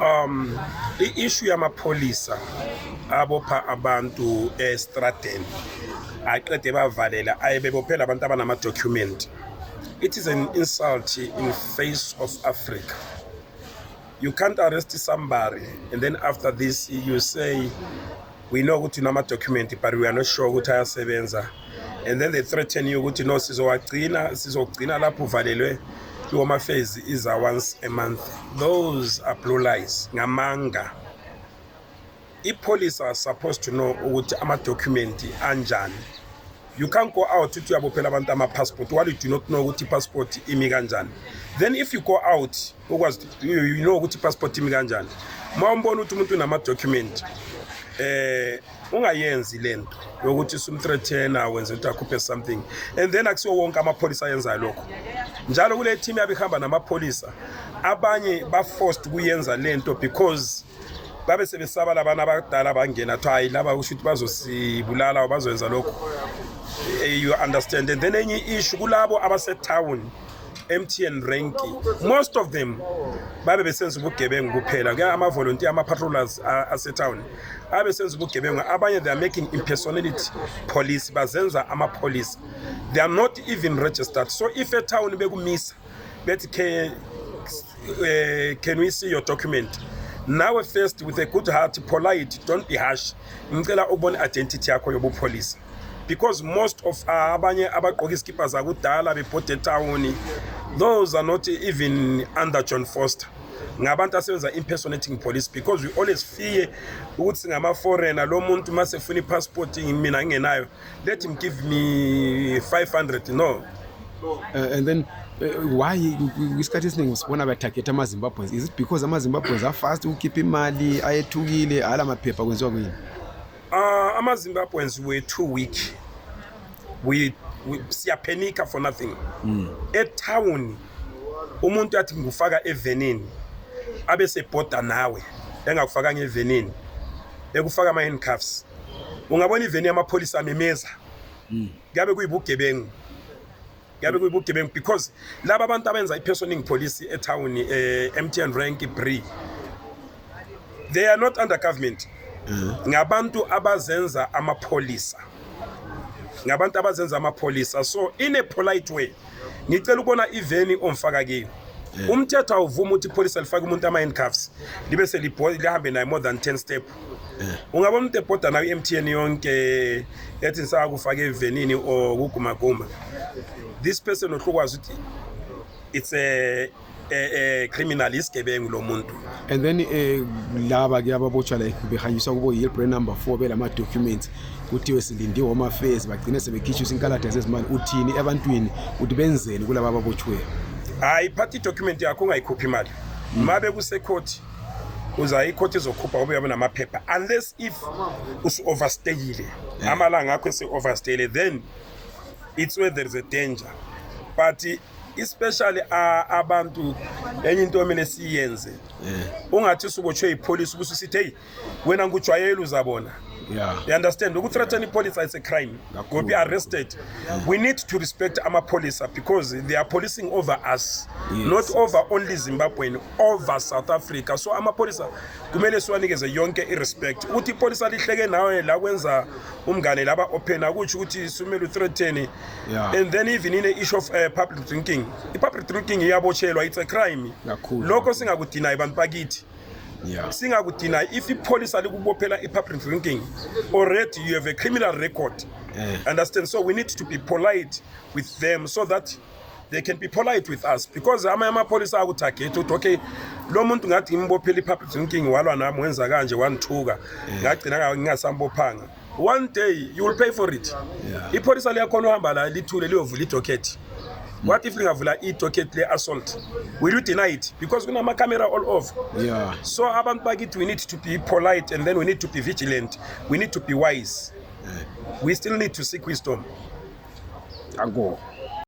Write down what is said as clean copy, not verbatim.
I-issue yamapholisa abopha abantu estradeni, aqede bavalela, ayebebophela abantu abanama-document, it is an insult in face of Africa. You can't arrest somebody and then after this you say, "We know ukuthi unama-document, but we are not sure ukuthi ayasebenza," and then they threaten you ukuthi, "No, sizowagcina, sizogcina lapho uvalelwe i-Home Affairs iza once a month." Those are blue lies, ngamanga. Ipholisa are supposed to know ukuthi ama-document anjani. You can't go out uthi uyabophela abantu ama-passport while you do not know ukuthi i-passport imi kanjani. Then if you go out ukwazi you know ukuthi i-passport imi kanjani, uma umbona ukuthi umuntu unama-document, ungayenzi lento yokuthi sumthreatena, wenze ukuthi akhuphe something. And then akusiwo wonke amapholisa ayenzayo lokho njalo. Kule team yabe ihamba namapholisa, abanye ba-forced ukuyenza lento because babe sebesaba labana abadala bangena, kuthiwa, "Hayi, laba kusho ukuthi bazosibulala, bazoyenza lokho." You understand? And then enye issue, kulabo abase-town, MTN rank, most of them babe besenza ubugebengu kuphela. Kuya ama-volunteer, ama-patrollers ase-town abe senza ubugebengu. Abanye, they are making impersonality police, bazenza amapolice. They are not even registered. So if e-town bekumisa bethi, "Can we see your document?" nawe first, with a good heart, polite, don't be harsh, "Ngicela ukubona identity yakho yobupholisa," because most of abanye abagqoka izikipa zakudala bebhode etawuni, those are not even under John Vorster, ngabantu asebenza impersonating police, because we always fear ukuthi singama-foreigner. Lo muntu uma sefuna i-passport, mina ngingenayo, let him give me 500. No. And then why isikhathi esiningi sibona betargeta ama-Zimbabweans? Is it because ama-Zimbabweans afast ukukhipha imali, ayethukile, ala maphepha, kwenziwa kuyini? Ama-Zimbabweans were too weak. We siyapanika for nothing. Etown umuntu athi, "Ngufaka evenini," abe sebhoda nawe engakufakanga evenini, ekufaka ama-handcuffs. Ungabona iveni yamapholisa amemeza, kuyabe kuyibugebengu, kuyabe kuyibugebengu, because laba abantu abenza i-personing police etown, MTN rank, Bree, they are not under government. Ngabantu abazenza amapholisa, ngabantu abazenza amapholisa. So in a polite way, "Ngicela ukubona iveni omfaka kiyo." Umthetho awuvumi ukuthi ipholisa lifake umuntu ama-handcuffs, libe lihambe naye more than 10 step. Ungabona umuntu ebhoda nayo i-MTN yonke, ethi, "Ngisakufaka evenini," or kugumaguma, this person uhlukwazi ukuthi it's a criminal, isigebengu lo muntu. And then laba ke ababotshwa, like behanjiswa kubo Hillbrow number 4 belama documents, kuthiwe silinde Home Affairs, bagcine sebekhitshisa inkalada zezimali, uthini ebantwini uthi benzeni kulaba ababotshiweyo? Hayi, phatha idocument yakho, ungayikhuphi imali. Mabe kusecourt, uza icourt izokhupha ngoba uyabe namaphepha, unless if usu-overstayile, amalanga akho ese-overstayile, then it's where there is a danger. But especially abantu, enye into omele siyenze, ungathi usubotshwe yipholisi ubususithi, "Hey wena, ngujwayele, uzabona." You understand? Ukuthreaten ipolice is a crime. Kakhulu. Will be arrested. We need to respect amapolisa because they are policing over us, not over only Zimbabwean, over South Africa. So amapolisa kumele siwanikeze yonke i-respect. Ukuthi ipolisa lihleke nawe la, kwenza umngane laba open, akutsho ukuthi sumele uthreaten. And then even in a issue of public drinking, i-public drinking iyabotshelwa, it's a crime. Kakhulu. Lokho singakudinayi, bantu bakithi. Singakudinayi. If ipholisa likubophela i-public drinking, already you have a criminal record. Understand? So we need to be polite with them so that they can be polite with us, because amanye amapholisa akutarget ukuthi, "Okay, lo muntu ngathi ngimbophela i-public drinking, walwa nami, wenza kanje, wangithuka, ngagcina ngingasambophanga." One day you will pay for it. Ipholisa liyakhona uhamba la, lithule, liyovula idocket. What if lingavula idocket le-assault? Will you deny it? Because kunama-camera all over. So abantu bakithi, we need to be polite and then we need to be vigilant, we need to be wise, we still need to seek wisdom. Danko.